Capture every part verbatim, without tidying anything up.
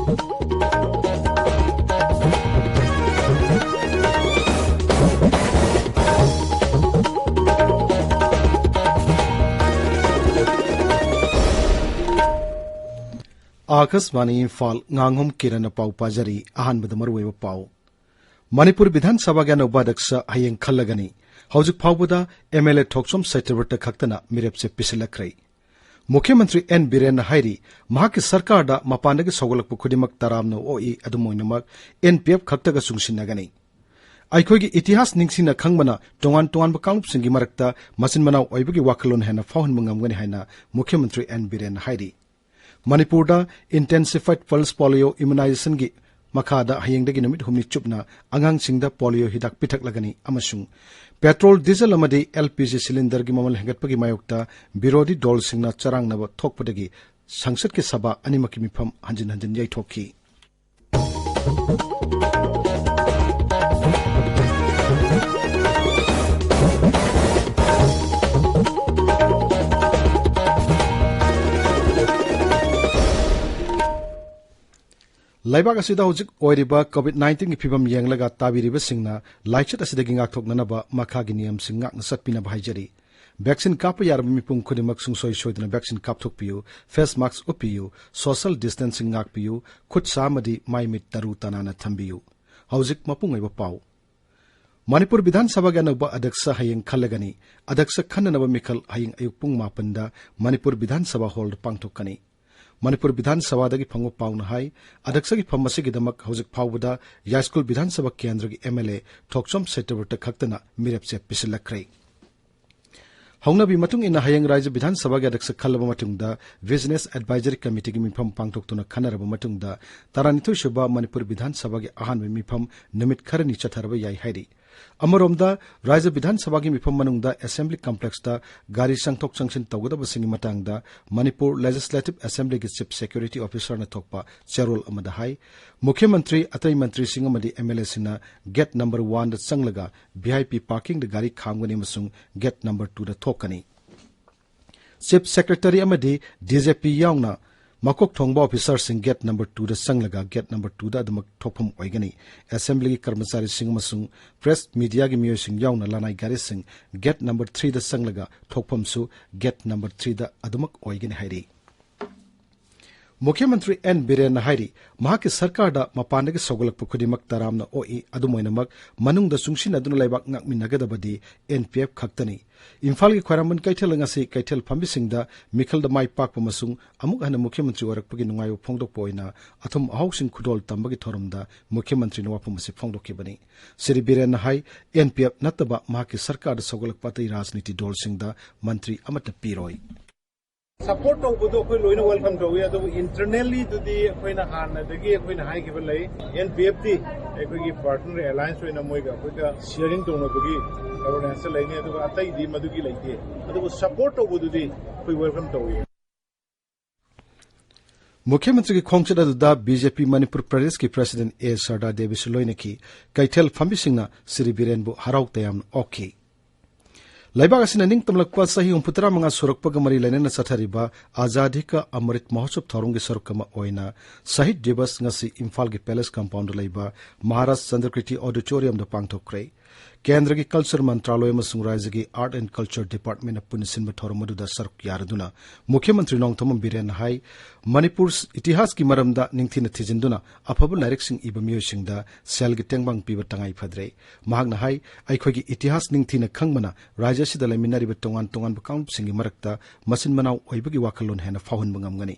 ꯑꯥꯀꯥꯁꯕꯥꯅꯤ ꯏꯝꯐꯥꯜ, ꯉꯥꯉꯣꯝ ꯀꯤꯔꯟꯅ ꯄꯥꯎ ꯄꯥꯖꯔꯤ꯫ ꯑꯍꯥꯟꯕꯗ ꯃꯔꯨꯑꯣꯏꯕ ꯄꯥꯎ꯫ ꯃꯅꯤꯄꯨꯔ ꯕꯤꯙꯥꯟ ꯁꯚꯥꯒꯤ ꯑꯅꯧꯕ ꯑꯗ꯭ꯌꯛꯁ ꯍꯌꯦꯡ ꯈꯜꯂꯒꯅꯤ꯫ ꯍꯧꯖꯤꯛ ꯐꯥꯎꯕꯗ ꯑꯦꯝ ꯑꯦꯜ ꯑꯦ ꯊꯣꯛꯆꯣꯝ ꯁꯇ꯭ꯌꯕ꯭ꯔꯇ ꯈꯛꯇꯅ ꯃꯤꯔꯦꯞꯁꯦ ꯄꯤꯁꯤꯜꯂꯛꯈ꯭ꯔꯦ꯫ ꯃꯨꯈ꯭ꯌ ꯃꯟꯇ꯭ꯔꯤ ꯑꯦꯟ ꯕꯤꯔꯦꯟꯅ ꯍꯥꯏꯔꯤ, ꯃꯍꯥꯛꯀꯤ ꯁꯔꯀꯥꯔꯗ ꯃꯄꯥꯟꯗꯒꯤ ꯁꯧꯒꯠꯂꯛꯄ ꯈꯨꯗꯤꯡꯃꯛ ꯇꯔꯥꯝꯅ ꯑꯣꯛꯏ, ꯑꯗꯨꯝ ꯑꯣꯏꯅꯃꯛ ꯑꯦꯟ ꯄꯤ ꯑꯦꯐ ꯈꯛꯇꯒ ꯆꯨꯡꯁꯤꯟꯅꯒꯅꯤ꯫ ꯑꯩꯈꯣꯏꯒꯤ ꯏꯇꯤꯍꯥꯁ ꯅꯤꯡꯁꯤꯡꯅ ꯈꯪꯕꯅ ꯇꯣꯉꯥꯟ ꯇꯣꯉꯥꯟꯕ ꯀꯥꯡꯂꯨꯞꯁꯤꯡꯒꯤ ꯃꯔꯛꯇ ꯃꯆꯤꯟ ꯃꯅꯥꯎ ꯑꯣꯏꯕꯒꯤ ꯋꯥꯈꯜꯂꯣꯟ ꯍꯦꯟꯅ ꯐꯥꯎꯍꯟꯕ ꯉꯝꯒꯅꯤ ꯍꯥꯏꯅ ꯃꯨꯈ꯭ꯌ ꯃꯟꯇ꯭ꯔꯤ ꯑꯦꯟ ꯕꯤꯔꯦꯟꯅ ꯍꯥꯏꯔꯤ꯫ ꯃꯅꯤꯄꯨꯔꯗ Intensified Pulse Polio Immunizationꯒꯤ ꯃꯈꯥꯗ ꯍꯌꯦꯡꯗꯒꯤ ꯅꯨꯃꯤꯠ ꯍꯨꯝꯅꯤ ꯆꯨꯞꯅ ꯑꯉꯥꯡꯁꯤꯡꯗ ꯄꯣꯂꯤꯑꯣ ꯍꯤꯗꯥꯛ ꯄꯤꯊꯛꯂꯒꯅꯤ ꯑꯃꯁꯨꯡ ꯄꯦꯇ꯭ꯔꯣꯜ, ꯗꯤꯖꯜ ꯑꯃꯗꯤ ꯑꯦꯜ ꯄꯤ ꯖꯤ ꯁꯤꯂꯤꯟꯗꯔꯒꯤ ꯃꯃꯜ ꯍꯦꯟꯒꯠꯄꯒꯤ ꯃꯥꯌꯣꯛꯇ ꯕꯤꯔꯣꯙꯤ ꯗꯣꯜꯁꯤꯡꯅ ꯆꯔꯥꯡꯅꯕ ꯊꯣꯛꯄꯗꯒꯤ ꯁꯪꯁꯠꯀꯤ ꯁꯚꯥ ꯑꯅꯤꯃꯛꯀꯤ ꯃꯤꯐꯝ ꯍꯟꯖꯤꯟ ꯍꯟꯖꯤꯟ ꯌꯩꯊꯣꯛꯈꯤ꯫ ꯂꯩꯕꯥꯛ ꯑꯁꯤꯗ ꯍꯧꯖꯤꯛ ꯑꯣꯏꯔꯤꯕ COVID nineteenꯒꯤ ꯐꯤꯕꯝ ꯌꯦꯡꯂꯒ ꯇꯥꯕꯤꯔꯤꯕꯁꯤꯡꯅ ꯂꯥꯏꯆꯠ ꯑꯁꯤꯗꯒꯤ ꯉꯥꯛꯊꯣꯛꯅꯅꯕ ꯃꯈꯥꯒꯤ ꯅꯤꯌꯝꯁꯤꯡ ꯉꯥꯛꯅ ꯆꯠꯄꯤꯅꯕ ꯍꯥꯏꯖꯔꯤ꯫ ꯚꯦꯛꯁꯤꯟ ꯀꯥꯞꯄ ꯌꯥꯔꯕ ꯃꯤꯄꯨꯝ ꯈꯨꯗꯤꯡꯃꯛ ꯁꯨꯡꯁꯣꯏ ꯁꯣꯏꯗꯅ ꯚꯦꯛꯁꯤꯟ ꯀꯥꯞꯊꯣꯛꯄꯤꯌꯨ, ꯐꯦꯁ ꯃꯥꯛꯁ ꯎꯞꯄꯤꯌꯨ, ꯁꯣꯁꯤꯌꯦꯜ ꯗꯤꯁꯇꯦꯟꯁꯤꯡ ꯉꯥꯛꯄꯤꯌꯨ, ꯈꯨꯠ ꯁꯥ ꯑꯃꯗꯤ ꯃꯥꯏ ꯃꯤꯠ ꯇꯔꯨ ꯇꯅꯥꯟꯅ ꯊꯝꯕꯤꯌꯨ꯫ ꯍꯧꯖꯤꯛ ꯃꯄꯨꯡ ꯑꯣꯏꯕ ꯄꯥꯎ꯫ ꯃꯅꯤꯄꯨꯔ ꯕꯤꯙꯥꯟ ꯁꯚꯥꯒꯤ ꯑꯅꯧꯕ ꯑꯗ꯭ꯌꯛꯁ ꯍꯌꯦꯡ ꯈꯜꯂꯒꯅꯤ꯫ ꯑꯗ꯭ꯌꯛꯁ ꯈꯟꯅꯅꯕ ꯃꯤꯈꯜ ꯍꯌꯦꯡ ꯑꯌꯨꯛ ꯄꯨꯡ ꯃꯥꯄꯟꯗ ꯃꯅꯤꯄꯨꯔ ꯕꯤꯙꯥꯟ ꯁꯚꯥ ꯍꯣꯜꯗ ꯄꯥꯡꯊꯣꯛꯀꯅꯤ꯫ ꯃꯅꯤꯄꯨꯔ ꯕꯤꯙꯥꯟ ꯁꯚꯥꯗꯒꯤ ꯐꯪꯕ ꯄꯥꯎꯅ ꯍꯥꯏ, ꯑꯗ꯭ꯌꯛꯁꯒꯤ ꯐꯝ ꯑꯁꯤꯒꯤꯗꯃꯛ ꯍꯧꯖꯤꯛ ꯐꯥꯎꯕꯗ ꯌꯥꯏꯁ꯭ꯀꯨꯜ ꯕꯤꯙꯥꯟ ꯁꯚꯥ ꯀꯦꯟꯗ꯭ꯔꯒꯤ ꯑꯦꯝ ꯑꯦꯜ ꯑꯦ ꯊꯣꯛꯆꯣꯝ ꯁꯇ꯭ꯌꯕ꯭ꯔꯇ ꯈꯛꯇꯅ ꯃꯤꯔꯦꯞꯁꯦ ꯄꯤꯁꯤꯜꯂꯛꯈ꯭ꯔꯦ꯫ ꯍꯧꯅꯕꯤ ꯃꯇꯨꯡ ꯏꯟꯅ ꯍꯌꯦꯡ ꯔꯥꯖ꯭ꯌ ꯕꯤꯙꯥꯟ ꯁꯚꯥꯒꯤ ꯑꯗ꯭ꯌꯛꯁ ꯈꯜꯂꯕ ꯃꯇꯨꯡꯗ ꯕꯤꯖꯤꯅꯦꯁ ꯑꯦꯗꯚꯥꯏꯖꯔꯤ ꯀꯃꯤꯇꯤꯒꯤ ꯃꯤꯐꯝ ꯄꯥꯡꯊꯣꯛꯇꯨꯅ ꯈꯟꯅꯔꯕ ꯃꯇꯨꯡꯗ ꯇꯔꯥꯅꯤꯊꯣꯏ ꯁꯨꯕ ꯃꯅꯤꯄꯨꯔ ꯕꯤꯙꯥꯟ ꯁꯚꯥꯒꯤ ꯑꯍꯥꯟꯕ ꯃꯤꯐꯝ ꯅꯨꯃꯤꯠ ꯈꯔꯅꯤ ꯆꯠꯊꯔꯕ ꯌꯥꯏ ꯍꯥꯏꯔꯤ꯫ ꯑꯃꯔꯣꯝꯗ, ꯔꯥꯖ꯭ꯌ ꯕꯤꯙꯥꯟ ꯁꯚꯥꯒꯤ ꯃꯤꯐꯝ ꯃꯅꯨꯡꯗ ꯑꯦꯁꯦꯝꯕ꯭ꯂꯤ ꯀꯝꯄ꯭ꯂꯦꯛꯁꯇ ꯒꯥꯔꯤ ꯆꯪꯊꯣꯛ ꯆꯪꯁꯤꯟ ꯇꯧꯒꯗꯕꯁꯤꯡꯒꯤ ꯃꯇꯥꯡꯗ ꯃꯅꯤꯄꯨꯔ ꯂꯦꯖꯤꯁꯂꯦꯇꯤꯚ ꯑꯦꯁꯦꯝꯕ꯭ꯂꯤꯒꯤ ꯆꯤꯐ ꯁꯦꯀ꯭ꯌꯨꯔꯤꯇꯤ ꯑꯣꯐꯤꯁꯔꯅ ꯊꯣꯛꯄ ꯆꯦꯔꯣꯜ ꯑꯃꯗ ꯍꯥꯏ, ꯃꯨꯈ꯭ꯌ ꯃꯟꯇ꯭ꯔꯤ, ꯑꯇꯩ ꯃꯟꯇ꯭ꯔꯤꯁꯤꯡ ꯑꯃꯗꯤ ꯑꯦꯝ ꯑꯦꯜ ꯑꯦꯁꯤꯡꯅ ꯒꯦꯠ ꯅꯝꯕꯔ ꯋꯥꯟꯗ ꯆꯪꯂꯒ ꯚꯤ ꯑꯥꯏ ꯄꯤ ꯄꯥꯔꯀꯤꯡꯗ ꯒꯥꯔꯤ ꯈꯥꯝꯒꯅꯤ ꯑꯃꯁꯨꯡ ꯒꯦꯠ ꯅꯝꯕꯔ ꯇꯨꯗ ꯊꯣꯛꯀꯅꯤ꯫ ꯆꯤꯐ ꯁꯦꯀ꯭ꯔꯦꯇꯔꯤ ꯑꯃꯗꯤ ꯗꯤ ꯖꯦ ꯄꯤ ꯌꯥꯎꯅ ꯃꯀꯣꯛ ꯊꯣꯡꯕ ꯑꯣꯐꯤꯁꯥꯔꯁꯤꯡ ꯒꯦꯠ ꯅꯝꯕꯔ ꯇꯨꯗ ꯆꯪꯂꯒ ꯒꯦꯠ ꯅꯝꯕꯔ ꯇꯨꯗ ꯑꯗꯨꯃꯛ ꯊꯣꯛꯐꯝ ꯑꯣꯏꯒꯅꯤ꯫ ꯑꯦꯁꯦꯝꯕ꯭ꯂꯤꯒꯤ ꯀꯔꯃꯆꯥꯔꯤꯁꯤꯡ ꯑꯃꯁꯨꯡ ꯄ꯭ꯔꯦꯁ ꯃꯤꯗꯤꯌꯥꯒꯤ ꯃꯤꯑꯣꯏꯁꯤꯡ ꯌꯥꯎꯅ ꯂꯅꯥꯏ ꯒꯥꯔꯤꯁꯤꯡ ꯒꯦꯠ ꯅꯝꯕꯔ ꯊ꯭ꯔꯤꯗ ꯆꯪꯂꯒ ꯊꯣꯛꯐꯝꯁꯨ ꯒꯦꯠ ꯅꯝꯕꯔ ꯊ꯭ꯔꯤꯗ ꯑꯗꯨꯃꯛ ꯑꯣꯏꯒꯅꯤ ꯍꯥꯏꯔꯤ꯫ ꯃꯨꯈ꯭ꯌ ꯃꯟꯇ꯭ꯔꯤ ꯑꯦꯟ ꯕꯤꯔꯦꯟꯅ ꯍꯥꯏꯔꯤ, ꯃꯍꯥꯛꯀꯤ ꯁꯔꯀꯥꯔꯗ ꯃꯄꯥꯟꯗꯒꯤ ꯁꯧꯒꯠꯂꯛꯄ ꯈꯨꯗꯤꯡꯃꯛ ꯇꯔꯥꯝꯅ ꯑꯣꯛꯏ, ꯑꯗꯨꯝ ꯑꯣꯏꯅꯃꯛ ꯃꯅꯨꯡꯗ ꯆꯨꯡꯁꯤꯟꯅꯗꯨꯅ ꯂꯩꯕꯥꯛ ꯉꯥꯛꯃꯤꯟꯅꯒꯗꯕꯗꯤ ꯑꯦꯟ ꯄꯤ ꯑꯦꯐ ꯈꯛꯇꯅꯤ꯫ ꯏꯝꯐꯥꯜꯒꯤ ꯈ꯭ꯋꯥꯏꯔꯝꯕꯟ ꯀꯩꯊꯦꯜ ꯉꯁꯤ ꯀꯩꯊꯦꯜ ꯐꯝꯕꯤꯁꯤꯡꯗ ꯃꯤꯈꯜꯗ ꯃꯥꯏ ꯄꯥꯛꯄ ꯑꯃꯁꯨꯡ ꯑꯃꯨꯛ ꯍꯟꯅ ꯃꯨꯈ꯭ꯌ ꯃꯟꯇ꯭ꯔꯤ ꯑꯣꯏꯔꯛꯄꯒꯤ ꯅꯨꯡꯉꯥꯏꯕ ꯐꯣꯡꯗꯣꯛꯄ ꯑꯣꯏꯅ ꯑꯊꯨꯝ ꯑꯍꯥꯎꯁꯤꯡ ꯈꯨꯗꯣꯜ ꯇꯝꯕꯒꯤ ꯊꯧꯔꯝꯗ ꯃꯨꯈ꯭ꯌ ꯃꯟꯇ꯭ꯔꯤꯅ ꯋꯥꯐꯝ ꯑꯁꯤ ꯐꯣꯡꯗꯣꯛꯈꯤꯕꯅꯤ꯫ ꯁ꯭ꯔꯤ ꯕꯤꯔꯦꯟꯅ ꯍꯥꯏ, ꯑꯦꯟ ꯄꯤ ꯑꯦꯐ ꯅꯠꯇꯕ ꯃꯍꯥꯛꯀꯤ ꯁꯔꯀꯥꯔꯗ ꯁꯧꯒꯠꯂꯛꯄ ꯑꯇꯩ ꯔꯥꯖꯅꯤꯇꯤ ꯗꯜꯁꯤꯡꯗ ꯃꯟꯇ꯭ꯔꯤ ꯑꯃꯠꯇ ꯄꯤꯔꯣꯏ꯫ ꯁꯄꯣꯔꯠ ꯇꯧꯕꯗꯣ ꯑꯩꯈꯣꯏ ꯂꯣꯏꯅ ꯋꯦꯜꯀꯝ ꯇꯧꯏ, ꯑꯗꯨꯕꯨ ꯏꯟꯇꯔꯅꯦꯜꯂꯤꯗꯨꯗꯤ ꯑꯩꯈꯣꯏꯅ ꯍꯥꯟꯅꯗꯒꯤ ꯑꯩꯈꯣꯏꯅ ꯍꯥꯏꯈꯤꯕ ꯂꯩ꯫ ꯑꯦꯟ ꯄꯤ ꯑꯦꯐ ꯇꯤ ꯑꯩꯈꯣꯏꯒꯤ ꯄꯥꯔꯠꯅꯔ ꯑꯦꯂꯥꯌꯟꯁ ꯑꯣꯏꯅ ꯃꯣꯏꯒ ꯑꯩꯈꯣꯏꯒ ꯁꯤꯌꯔꯤꯡ ꯇꯧꯅꯕꯒꯤ ꯑꯦꯂꯥꯌꯟꯁꯇ ꯂꯩꯅꯤ, ꯑꯗꯨꯒ ꯑꯇꯩꯗꯤ ꯃꯗꯨꯒꯤ ꯂꯩꯇꯦ꯫ ꯑꯗꯨꯕꯨ ꯁꯄꯣꯔꯠ ꯇꯧꯕꯗꯨꯗꯤ ꯑꯩꯈꯣꯏ ꯋꯦꯜꯀꯝ ꯇꯧꯏ꯫ ꯃꯨꯈ꯭ꯌ ꯃꯟꯇ꯭ꯔꯤꯒꯤ ꯈꯣꯡꯆꯠ ꯑꯗꯨꯗ ꯕꯤ ꯖꯦ ꯄꯤ ꯃꯅꯤꯄꯨꯔ ꯄ꯭ꯔꯗꯦꯁꯀꯤ ꯄ꯭ꯔꯁꯤꯗꯦꯟ ꯑꯦ ꯁꯔꯗꯥ ꯗꯦꯕꯤꯁꯨ ꯂꯣꯏꯅꯈꯤ꯫ ꯀꯩꯊꯦꯜ ꯐꯝꯕꯤꯁꯤꯡꯅ ꯁ꯭ꯔꯤ ꯕꯤꯔꯦꯟꯕꯨ ꯍꯔꯥꯎ ꯇꯌꯥꯝꯅ ꯑꯣꯛꯈꯤ꯫ ꯂꯩꯕꯥꯛ ꯑꯁꯤꯅ ꯅꯤꯡꯇꯝꯂꯛꯄ ꯆꯍꯤ ꯍꯨꯝꯐꯨꯇꯔꯥ ꯃꯉꯥ ꯁꯨꯔꯛꯄꯒ ꯃꯔꯤ ꯂꯩꯅꯅ ꯆꯠꯊꯔꯤꯕ ꯑꯖꯥꯗꯤ ꯀꯥ ꯑꯃ꯭ꯔꯤꯠ ꯃꯍꯣꯠꯁꯕ ꯊꯧꯔꯝꯒꯤ ꯁꯔꯨꯛ ꯑꯃ ꯑꯣꯏꯅ ꯁꯍꯤꯗ ꯗꯤꯕꯁ ꯉꯁꯤ ꯏꯝꯐꯥꯜꯒꯤ ꯄꯦꯂꯦꯁ ꯀꯝꯄꯥꯎꯟꯗ ꯂꯩꯕ ꯃꯍꯥꯔꯥꯖ ꯆꯟꯗ꯭ꯔꯀ꯭ꯔꯤꯇꯤ ꯑꯣꯗꯤꯇꯣꯔꯤꯌꯝꯗ ꯄꯥꯡꯊꯣꯛꯈ꯭ꯔꯦ꯫ ꯀꯦꯟꯗ꯭ꯔꯒꯤ ꯀꯜꯆꯔ ꯃꯟꯇ꯭ꯔꯥꯂꯣꯏ ꯑꯃꯁꯨꯡ ꯔꯥꯖ꯭ꯌꯒꯤ ꯑꯥꯔꯠ ꯑꯦꯟ ꯀꯜꯆꯔ ꯗꯤꯄꯥꯔꯠꯃꯦꯟꯅ ꯄꯨꯟꯅ ꯁꯤꯟꯕ ꯊꯧꯔꯝ ꯑꯗꯨꯗ ꯁꯔꯨꯛ ꯌꯥꯔꯗꯨꯅ ꯃꯨꯈ꯭ꯌ ꯃꯟꯇ꯭ꯔꯤ ꯅꯣꯡꯊꯣꯝꯕꯝ ꯕꯤꯔꯦꯟꯅ ꯍꯥꯏ, ꯃꯅꯤꯄꯨꯔ ꯏꯇꯤꯍꯥꯁꯀꯤ ꯃꯔꯝꯗ ꯅꯤꯡꯊꯤꯅ ꯊꯤꯖꯤꯟꯗꯨꯅ ꯑꯐꯕ ꯂꯥꯏꯔꯤꯛꯁꯤꯡ ꯏꯕ ꯃꯤꯑꯣꯏꯁꯤꯡꯗ ꯁꯦꯜꯒꯤ ꯇꯦꯡꯕꯥꯡ ꯄꯤꯕ ꯇꯉꯥꯏ ꯐꯗ꯭ꯔꯦ꯫ ꯃꯍꯥꯛꯅ ꯍꯥꯏ, ꯑꯩꯈꯣꯏꯒꯤ ꯏꯇꯤꯍꯥꯁ ꯅꯤꯡꯊꯤꯅ ꯈꯪꯕꯅ ꯔꯥꯖ꯭ꯌ ꯑꯁꯤꯗ ꯂꯩꯃꯤꯟꯅꯔꯤꯕ ꯇꯣꯉꯥꯟ ꯇꯣꯉꯥꯟꯕ ꯀꯥꯡꯂꯨꯞꯁꯤꯡꯒꯤ ꯃꯔꯛꯇ ꯃꯆꯤꯟ ꯃꯅꯥꯎ ꯑꯣꯏꯕꯒꯤ ꯋꯥꯈꯜꯂꯣꯟ ꯍꯦꯟꯅ ꯐꯥꯎꯍꯟꯕ ꯉꯝꯒꯅꯤ꯫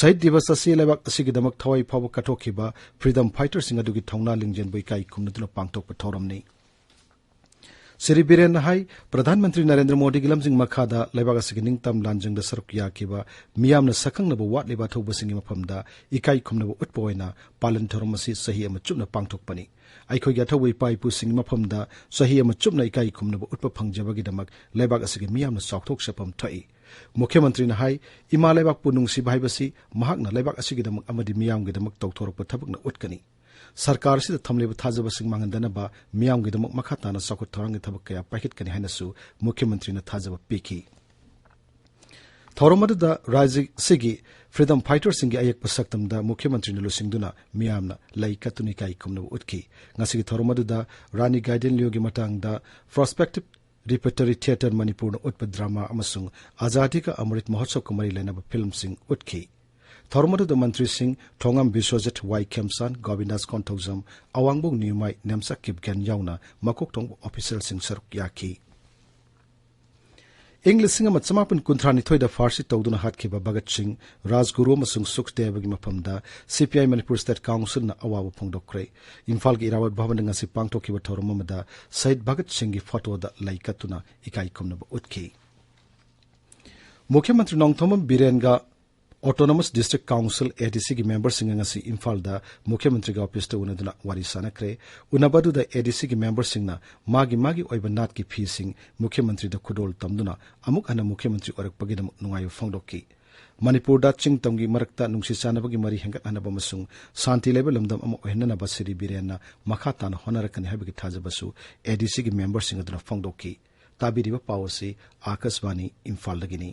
ꯁꯍꯤꯗ ꯗꯤꯕꯁ ꯑꯁꯤ ꯂꯩꯕꯥꯛ ꯑꯁꯤꯒꯤꯗꯃꯛ ꯊꯋꯥꯏ ꯐꯥꯎꯕ ꯀꯠꯊꯣꯛꯈꯤꯕ ꯐ꯭ꯔꯤꯗꯝ ꯐꯥꯏꯇꯔꯁꯤꯡ ꯑꯗꯨꯒꯤ ꯊꯧꯅꯥ ꯂꯤꯡꯖꯦꯜꯕꯨ ꯏꯀꯥꯏ ꯈꯨꯝꯅꯗꯨꯅ ꯄꯥꯡꯊꯣꯛꯄ ꯊꯧꯔꯝꯅꯤ꯫ ꯁ꯭ꯔꯤ ꯕꯤꯔꯦꯟꯅ ꯍꯥꯏ, ꯄ꯭ꯔꯙꯥꯟ ꯃꯟꯇ꯭ꯔꯤ ꯅꯔꯦꯟꯗ꯭ꯔ ꯃꯣꯗꯤꯒꯤ ꯂꯝꯖꯤꯡ ꯃꯈꯥꯗ ꯂꯩꯕꯥꯛ ꯑꯁꯤꯒꯤ ꯅꯤꯡꯇꯝ ꯂꯥꯟꯖꯪꯗ ꯁꯔꯨꯛ ꯌꯥꯈꯤꯕ ꯃꯤꯌꯥꯝꯅ ꯁꯛꯈꯪꯅꯕ ꯋꯥꯠꯂꯤꯕ ꯑꯊꯧꯕꯁꯤꯡꯒꯤ ꯃꯐꯝꯗ ꯏꯀꯥꯏ ꯈꯨꯝꯅꯕ ꯎꯠꯄ ꯑꯣꯏꯅ ꯄꯥꯂꯟ ꯊꯧꯔꯝ ꯑꯁꯤ ꯆꯍꯤ ꯑꯃ ꯆꯨꯞꯅ ꯄꯥꯡꯊꯣꯛꯄꯅꯤ꯫ ꯑꯩꯈꯣꯏꯒꯤ ꯑꯊꯧꯕ ꯏꯄꯥ ꯏꯄꯨꯁꯤꯡꯒꯤ ꯃꯐꯝꯗ ꯆꯍꯤ ꯑꯃ ꯆꯨꯞꯅ ꯏꯀꯥꯏ ꯈꯨꯝꯅꯕ ꯎꯠꯄ ꯐꯪꯖꯕꯒꯤꯗꯃꯛ ꯂꯩꯕꯥꯛ ꯑꯁꯤꯒꯤ ꯃꯤꯌꯥꯝꯅ ꯆꯥꯎꯊꯣꯛꯆꯐꯝ ꯊꯣꯛꯏ꯫ ꯃꯨꯈ꯭ꯌ ꯃꯟꯇ꯭ꯔꯤꯅ ꯍꯥꯏ, ꯏꯃꯥ ꯂꯩꯕꯥꯛꯄꯨ ꯅꯨꯡꯁꯤꯕ ꯍꯥꯏꯕꯁꯤ ꯃꯍꯥꯛꯅ ꯂꯩꯕꯥꯛ ꯑꯁꯤꯒꯤꯗꯃꯛ ꯑꯃꯗꯤ ꯃꯤꯌꯥꯝꯒꯤꯗꯃꯛ ꯇꯧꯊꯣꯔꯛꯄ ꯊꯕꯛꯅ ꯎꯠꯀꯅꯤ꯫ ꯁꯔꯀꯥꯔ ꯑꯁꯤꯗ ꯊꯝꯂꯤꯕ ꯊꯥꯖꯕꯁꯤꯡ ꯃꯥꯡꯍꯟꯗꯅꯕ ꯃꯤꯌꯥꯝꯒꯤꯗꯃꯛ ꯃꯈꯥ ꯇꯥꯅ ꯆꯥꯎꯈꯠ ꯊꯧꯔꯥꯡꯒꯤ ꯊꯕꯛ ꯀꯌꯥ ꯄꯥꯏꯈꯠꯀꯅꯤ ꯍꯥꯏꯅꯁꯨ ꯃꯨꯈ꯭ꯌ ꯃꯟꯇ꯭ꯔꯤꯅ ꯊꯥꯖꯕ ꯄꯤꯈꯤ꯫ ꯊꯧꯔꯝ ꯑꯗꯨꯗ ꯔꯥꯖ꯭ꯌ ꯑꯁꯤꯒꯤ freedom fighterꯁꯤꯡꯒꯤ ꯑꯌꯦꯛꯄ ꯁꯛꯇꯝꯗ ꯃꯨꯈ꯭ꯌ ꯃꯟꯇ꯭ꯔꯤꯅ ꯂꯨꯆꯤꯡꯗꯨꯅ ꯃꯤꯌꯥꯝꯅ ꯂꯩ ꯀꯠꯇꯨꯅ ꯏꯀꯥꯏ ꯈꯨꯝꯅꯕ ꯎꯠꯈꯤ꯫ ꯉꯁꯤꯒꯤ ꯊꯧꯔꯝ ꯑꯗꯨꯗ ꯔꯥꯅꯤ ꯒꯥꯏꯗꯤꯟꯂꯤꯎꯒꯤ ꯃꯇꯥꯡꯗ Prospective Repertory Theatre ꯃꯅꯤꯄꯨꯔꯅ ꯎꯠꯄ drama ꯑꯃꯁꯨꯡ ꯑꯖꯥꯗꯤ ꯀꯥ ꯑꯃ꯭ꯔꯤꯠ ꯃꯍꯣꯠꯁꯕꯀ ꯃꯔꯤ ꯂꯩꯅꯕ filmꯁꯤꯡ ꯎꯠꯈꯤ꯫ ꯊꯧꯔꯝ ꯑꯗꯨꯗ ꯃꯟꯇ꯭ꯔꯤꯁꯤꯡ ꯊꯣꯉꯥꯝ ꯕꯤꯁ꯭ꯋꯖꯤꯠ, ꯋꯥꯏ ꯈꯦꯝꯆꯥꯟ, ꯒꯣꯕꯤꯟꯗꯥꯁ ꯀꯣꯟꯊꯧꯖꯝ, ꯑꯋꯥꯡꯕꯣꯛ ꯅ꯭ꯌꯨꯃꯥꯏ ꯅꯦꯝꯆꯥ ꯀꯤꯞꯒꯦꯟ ꯌꯥꯎꯅ ꯃꯀꯣꯛ ꯊꯣꯡꯕ officialꯁꯤꯡ ꯁꯔꯨꯛ ꯌꯥꯈꯤ꯫ ꯏꯪ ꯂꯤꯁꯤꯡ ꯑꯃ ꯆꯃꯥꯄꯟ ꯀꯨꯟꯊ꯭ꯔꯥ ꯅꯤꯊꯣꯏꯗ ꯐꯥꯔꯁꯤ ꯇꯧꯗꯨꯅ ꯍꯥꯠꯈꯤꯕ ꯚꯒꯠ ꯁꯤꯡ, ꯔꯥꯖꯒꯨꯔꯨ ꯑꯃꯁꯨꯡ ꯁꯨꯈꯗꯦꯕꯒꯤ ꯃꯐꯝꯗ C P I Manipur State Councilꯅ ꯑꯋꯥꯕ ꯐꯣꯡꯗꯣꯛꯈ꯭ꯔꯦ꯫ ꯏꯝꯐꯥꯜꯒꯤ ꯏꯔꯥꯕꯣꯠ ꯚꯕꯟꯗ ꯉꯁꯤ ꯄꯥꯡꯊꯣꯛꯈꯤꯕ ꯊꯧꯔꯝ ꯑꯃꯗ ꯁꯍꯤꯗ ꯚꯒꯠ ꯁꯤꯡꯒꯤ photoꯗ ꯂꯩ ꯀꯠꯇꯨꯅ ꯏꯀꯥꯏ ꯈꯨꯝꯅꯕ ꯎꯠꯈꯤ꯫ ꯃꯨꯈ꯭ꯌ ꯃꯟꯇ꯭ꯔꯤ Nongthombam ꯕꯤꯔꯦꯟꯒ Autonomous District Council, A D Cꯒꯤ memberꯁꯤꯡꯒ ꯉꯁꯤ ꯏꯝꯐꯥꯜꯗ ꯃꯨꯈ꯭ꯌ ꯃꯟꯇ꯭ꯔꯤꯒꯤ officeꯇ ꯎꯅꯗꯨꯅ ꯋꯥꯔꯤ ꯁꯥꯅꯈ꯭ꯔꯦ꯫ ꯎꯅꯕ ꯑꯗꯨꯗ A D Cꯒꯤ memberꯁꯤꯡꯅ ꯃꯥꯒꯤ ꯃꯥꯒꯤ ꯑꯣꯏꯕ ꯅꯥꯠꯀꯤ ꯐꯤꯁꯤꯡ ꯃꯨꯈ꯭ꯌ ꯃꯟꯇ꯭ꯔꯤꯗ ꯈꯨꯗꯣꯜ ꯇꯝꯗꯨꯅ ꯑꯃꯨꯛ ꯍꯟꯅ ꯃꯨꯈ꯭ꯌ ꯃꯟꯇ꯭ꯔꯤ ꯑꯣꯏꯔꯛꯄꯒꯤꯗꯃꯛ ꯅꯨꯡꯉꯥꯏꯕ ꯐꯣꯡꯗꯣꯛꯈꯤ꯫ ꯃꯅꯤꯄꯨꯔꯗ ꯆꯤꯡ ꯇꯝꯒꯤ ꯃꯔꯛꯇ ꯅꯨꯡꯁꯤ ꯆꯥꯟꯅꯕꯒꯤ ꯃꯔꯤ ꯍꯦꯟꯒꯠꯍꯟꯅꯕ ꯑꯃꯁꯨꯡ ꯁꯥꯟꯇꯤ ꯂꯩꯕ ꯂꯝꯗꯝ ꯑꯃ ꯑꯣꯏꯍꯟꯅꯅꯕ ꯁ꯭ꯔꯤ ꯕꯤꯔꯦꯟꯅ ꯃꯈꯥ ꯇꯥꯅ ꯍꯣꯠꯅꯔꯛꯀꯅꯤ ꯍꯥꯏꯕꯒꯤ ꯊꯥꯖꯕꯁꯨ ADCꯒꯤ memberꯁꯤꯡ ꯑꯗꯨꯅ ꯐꯣꯡꯗꯣꯛꯈꯤ꯫ ꯇꯥꯕꯤꯔꯤꯕ ꯄꯥꯎ ꯑꯁꯤ ꯑꯥꯀꯥꯁꯕꯥꯅꯤ ꯏꯝꯐꯥꯜꯗꯒꯤꯅꯤ꯫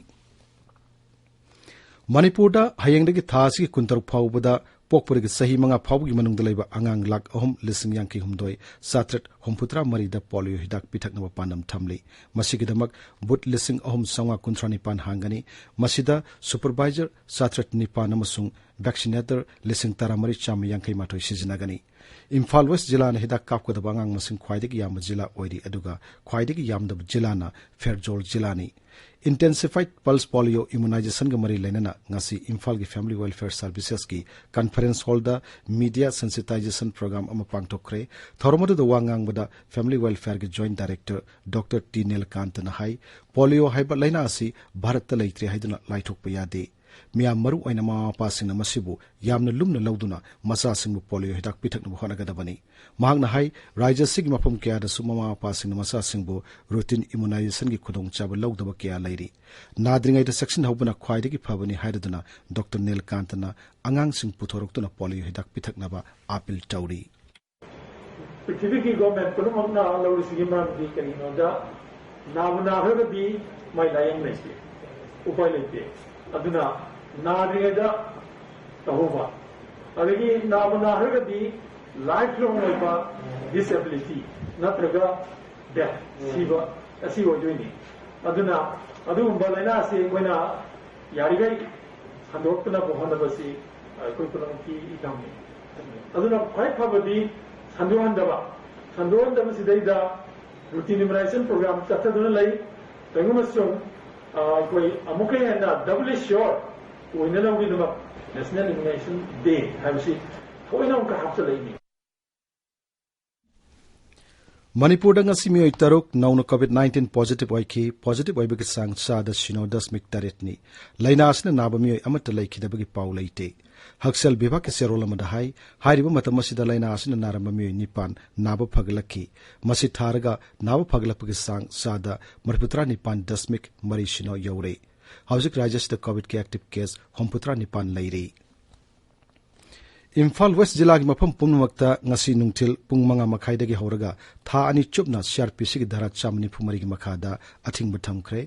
ꯃꯅꯤꯄꯨꯔꯗ ꯍꯌꯦꯡꯗꯒꯤ ꯊꯥ ꯑꯁꯤꯒꯤ ꯀꯨꯟꯇꯔꯨꯛ ꯐꯥꯎꯕꯗ ꯄꯣꯛꯄꯗꯒꯤ ꯆꯍꯤ ꯃꯉꯥ ꯐꯥꯎꯕꯒꯤ ꯃꯅꯨꯡꯗ ꯂꯩꯕ ꯑꯉꯥꯡ ꯂꯥꯈ ꯑꯍꯨꯝ ꯂꯤꯁꯤꯡ ꯌꯥꯡꯈꯩ ꯍꯨꯝꯗꯣꯏ ꯆꯥꯇ꯭ꯔꯦꯠ ꯍꯨꯝꯐꯨꯇꯔꯥ ꯃꯔꯤꯗ polio ꯍꯤꯗꯥꯛ ꯄꯤꯊꯛꯅꯕ ꯄꯥꯟꯗꯝ ꯊꯝꯂꯤ꯫ ꯃꯁꯤꯒꯤꯗꯃꯛ booth ꯂꯤꯁꯤꯡ ꯑꯍꯨꯝ ꯆꯥꯝꯃꯉꯥ ꯀꯨꯟꯊ꯭ꯔꯥ ꯅꯤꯄꯥꯟ ꯍꯥꯡꯒꯅꯤ꯫ ꯃꯁꯤꯗ supervisor ꯆꯥꯇ꯭ꯔꯦꯠ ꯅꯤꯄꯥꯟ ꯑꯃꯁꯨꯡ vaccinator ꯂꯤꯁꯤꯡ ꯇꯔꯥꯃꯔꯤ ꯆꯥꯝꯃ ꯌꯥꯡꯈꯩ ꯃꯥꯊꯣꯏ ꯁꯤꯖꯤꯟꯅꯒꯅꯤ꯫ ꯏꯝꯐꯥꯜ ꯋꯦꯁ ꯖꯤꯂꯥꯅ ꯍꯤꯗꯥꯛ ꯀꯥꯞꯀꯗꯕ ꯑꯉꯥꯡ ꯃꯁꯤꯡ ꯈ꯭ꯋꯥꯏꯗꯒꯤ ꯌꯥꯝꯕ ꯖꯤꯂꯥ ꯑꯣꯏꯔꯤ, ꯑꯗꯨꯒ ꯈ꯭ꯋꯥꯏꯗꯒꯤ ꯌꯥꯝꯗꯕ ꯖꯤꯂꯥꯅ ꯐꯦꯔꯖꯣꯜ ꯖꯤꯂꯥꯅꯤ꯫ Intensified pulse polio immunizationꯒ ꯃꯔꯤ ꯂꯩꯅꯅ ꯉꯁꯤ ꯏꯝꯐꯥꯜꯒꯤ Family Welfare Servicesꯀꯤ conference hallꯗ media sensitization program ꯑꯃ ꯄꯥꯡꯊꯣꯛꯈ꯭ꯔꯦ꯫ ꯊꯧꯔꯝ ꯑꯗꯨꯗ ꯋꯥ ꯉꯥꯡꯕꯗ Family Welfareꯒꯤ Joint Director Doctor T ꯅꯤꯂꯀꯥꯟꯇꯅ ꯍꯥꯏ, polio ꯍꯥꯏꯕ ꯂꯥꯏꯅꯥ ꯑꯁꯤ ꯚꯥꯔꯠꯇ ꯂꯩꯇ꯭ꯔꯦ ꯍꯥꯏꯗꯨꯅ ꯂꯥꯏꯊꯣꯛꯄ ꯌꯥꯗꯦ꯫ ꯃꯤꯌꯥꯝ, ꯃꯔꯨ ꯑꯣꯏꯅ ꯃꯃꯥ ꯃꯄꯥꯁꯤꯡꯅ ꯃꯁꯤꯕꯨ ꯌꯥꯝꯅ ꯂꯨꯝꯅ ꯂꯧꯗꯨꯅ ꯃꯆꯥꯁꯤꯡꯕꯨ polio ꯍꯤꯗꯥꯛ ꯄꯤꯊꯛꯅꯕ ꯍꯣꯠꯅꯒꯗꯕꯅꯤ꯫ ꯃꯍꯥꯛꯅ ꯍꯥꯏ, ꯔꯥꯖ꯭ꯌ ꯑꯁꯤꯒꯤ ꯃꯐꯝ ꯀꯌꯥꯗꯁꯨ ꯃꯃꯥ ꯃꯄꯥꯁꯤꯡꯅ ꯃꯆꯥꯁꯤꯡꯕꯨ routine immunizationꯒꯤ ꯈꯨꯗꯣꯡꯆꯥꯕ ꯂꯧꯗꯕ ꯀꯌꯥ ꯂꯩꯔꯤ꯫ ꯅꯥꯗ꯭ꯔꯤꯉꯩꯗ ꯆꯦꯛꯁꯤꯟꯍꯧꯕꯅ ꯈ꯭ꯋꯥꯏꯗꯒꯤ ꯐꯕꯅꯤ ꯍꯥꯏꯔꯗꯨꯅ Doctor ꯅꯤꯂꯀꯥꯟꯇꯅ ꯑꯉꯥꯡꯁꯤꯡ ꯄꯨꯊꯣꯔꯛꯇꯨꯅ polio ꯍꯤꯗꯥꯛ ꯄꯤꯊꯛꯅꯕ appeal ꯇꯧꯔꯤ꯫ ꯄ꯭ꯔꯤꯊꯤꯕꯤꯒꯤ government ꯄꯨꯝꯅꯃꯛꯅ ꯂꯧꯔꯤꯁꯤꯒꯤ ꯃꯔꯝꯗꯤ ꯀꯔꯤꯒꯤꯅꯣꯗ, ꯅꯥꯕꯨ ꯅꯥꯈ꯭ꯔꯒꯗꯤ ꯃꯥꯏ ꯂꯥꯏꯌꯦꯡ ꯂꯩꯇꯦ꯫ ꯎꯄꯥꯏ ꯂꯩꯇꯦ꯫ ꯑꯗꯨꯅ ꯅꯥꯗ꯭ꯔꯤꯉꯩꯗ ꯇꯧꯍꯧꯕ, ꯑꯗꯒꯤ ꯅꯥꯕ ꯅꯥꯈ꯭ꯔꯒꯗꯤ ꯂꯥꯏꯐ ꯂꯣꯡ ꯑꯣꯏꯕ ꯗꯤꯁꯑꯦꯕꯤꯂꯤꯇꯤ ꯅꯠꯇ꯭ꯔꯒ ꯗꯦꯠ, ꯁꯤꯕ, ꯑꯁꯤ ꯑꯣꯏꯗꯣꯏꯅꯤ꯫ ꯑꯗꯨꯅ ꯑꯗꯨꯒꯨꯝꯕ ꯂꯥꯏꯅꯥ ꯑꯁꯤ ꯑꯩꯈꯣꯏꯅ ꯌꯥꯔꯤꯈꯩ ꯁꯟꯗꯣꯛꯇꯅꯕ ꯍꯣꯠꯅꯕꯁꯤ ꯑꯩꯈꯣꯏ ꯄꯨꯝꯅꯃꯛꯀꯤ ꯏꯊꯧꯅꯤ꯫ ꯑꯗꯨꯅ ꯈ꯭ꯋꯥꯏ ꯐꯕꯗꯤ ꯁꯟꯗꯣꯛꯍꯟꯗꯕ, ꯁꯟꯗꯣꯛꯍꯟꯗꯕꯁꯤꯗꯩꯗ ꯔꯨꯇꯤꯟ ꯏꯃ꯭ꯌꯨꯅꯥꯏꯖꯦꯁꯟ ꯄ꯭ꯔꯣꯒ꯭ꯔꯥꯝ ꯆꯠꯊꯗꯨꯅ ꯂꯩ꯫ ꯀꯩꯒꯨꯝꯕ ꯁꯨꯝ, ꯑ, ꯑꯩꯈꯣꯏ ꯑꯃꯨꯛꯀ ꯍꯦꯟꯅ ꯗꯕꯂꯤ ꯁꯤꯌꯣꯔ ꯑꯣꯏꯅꯅꯕꯒꯤꯗꯃꯛ ꯅꯦꯁꯅꯦꯜ ꯏꯃ꯭ꯌꯨꯅꯥꯏꯖꯦꯁꯟ ꯗꯦ ꯍꯥꯏꯕꯁꯤ ꯊꯑꯣꯏꯅ ꯑꯃꯨꯛꯀ ꯍꯥꯞꯆꯤꯜꯂꯛꯏꯅꯤ꯫ ꯃꯅꯤꯄꯨꯔꯗ ꯉꯁꯤ ꯃꯤꯑꯣꯏ ꯇꯔꯨꯛ ꯅꯧꯅ ꯀꯣꯚꯤꯗ ꯅꯥꯏꯟꯇꯤꯟ ꯄꯣꯖꯤꯇꯤꯚ ꯑꯣꯏꯈꯤ꯫ ꯄꯣꯖꯤꯇꯤꯚ ꯑꯣꯏꯕꯒꯤ ꯆꯥꯡ ꯆꯥꯗ ꯁꯤꯅꯣ ꯗꯁꯃꯤꯛ ꯇꯔꯦꯠꯅꯤ꯫ ꯂꯥꯏꯅꯥ ꯑꯁꯤꯅ ꯅꯥꯕ ꯃꯤꯑꯣꯏ ꯑꯃꯠꯇ ꯂꯩꯈꯤꯗꯕꯒꯤ ꯄꯥꯎ ꯂꯩꯇꯦ꯫ ꯍꯛꯁꯦꯜ ꯕꯤꯚꯥꯒꯀꯤ ꯆꯦꯔꯣꯜ ꯑꯃꯗ ꯍꯥꯏ, ꯍꯥꯏꯔꯤꯕ ꯃꯇꯝ ꯑꯁꯤꯗ ꯂꯥꯏꯅꯥ ꯑꯁꯤꯅ ꯅꯥꯔꯝꯕ ꯃꯤꯑꯣꯏ ꯅꯤꯄꯥꯟ ꯅꯥꯕ ꯐꯒꯠꯂꯛꯈꯤ꯫ ꯃꯁꯤ ꯊꯥꯔꯒ ꯅꯥꯕ ꯐꯒꯠꯂꯛꯄꯒꯤ ꯆꯥꯡ ꯆꯥꯗ ꯃꯔꯤꯐꯨꯇꯔꯥ ꯅꯤꯄꯥꯟ ꯗꯁꯃꯤꯛ ꯃꯔꯤ ꯁꯤꯅꯣ ꯌꯧꯔꯦ꯫ ꯍꯧꯖꯤꯛ ꯔꯥꯖ꯭ꯌꯁꯤꯗ ꯀꯣꯚꯤꯗꯀꯤ ꯑꯦꯛꯇꯤꯚ ꯀꯦꯁ ꯍꯨꯝꯐꯨꯇꯔꯥ ꯅꯤꯄꯥꯟ ꯂꯩꯔꯤ꯫ ꯏꯝꯐꯥꯜ ꯋꯦꯁ ꯖꯤꯂꯥꯒꯤ ꯃꯐꯝ ꯄꯨꯝꯅꯃꯛꯇ ꯉꯁꯤ ꯅꯨꯡꯊꯤꯜ ꯄꯨꯡ ꯃꯉꯥ ꯃꯈꯥꯏꯗꯒꯤ ꯍꯧꯔꯒ ꯊꯥ ꯑꯅꯤ ꯆꯨꯞꯅ ꯁꯤꯑꯥꯔꯄꯤꯁꯤꯒꯤ ꯙꯥꯔꯥ ꯆꯥꯝꯃ ꯅꯤꯐꯨ ꯃꯔꯤꯒꯤ ꯃꯈꯥꯗ ꯑꯊꯤꯡꯕ ꯊꯝꯈ꯭ꯔꯦ꯫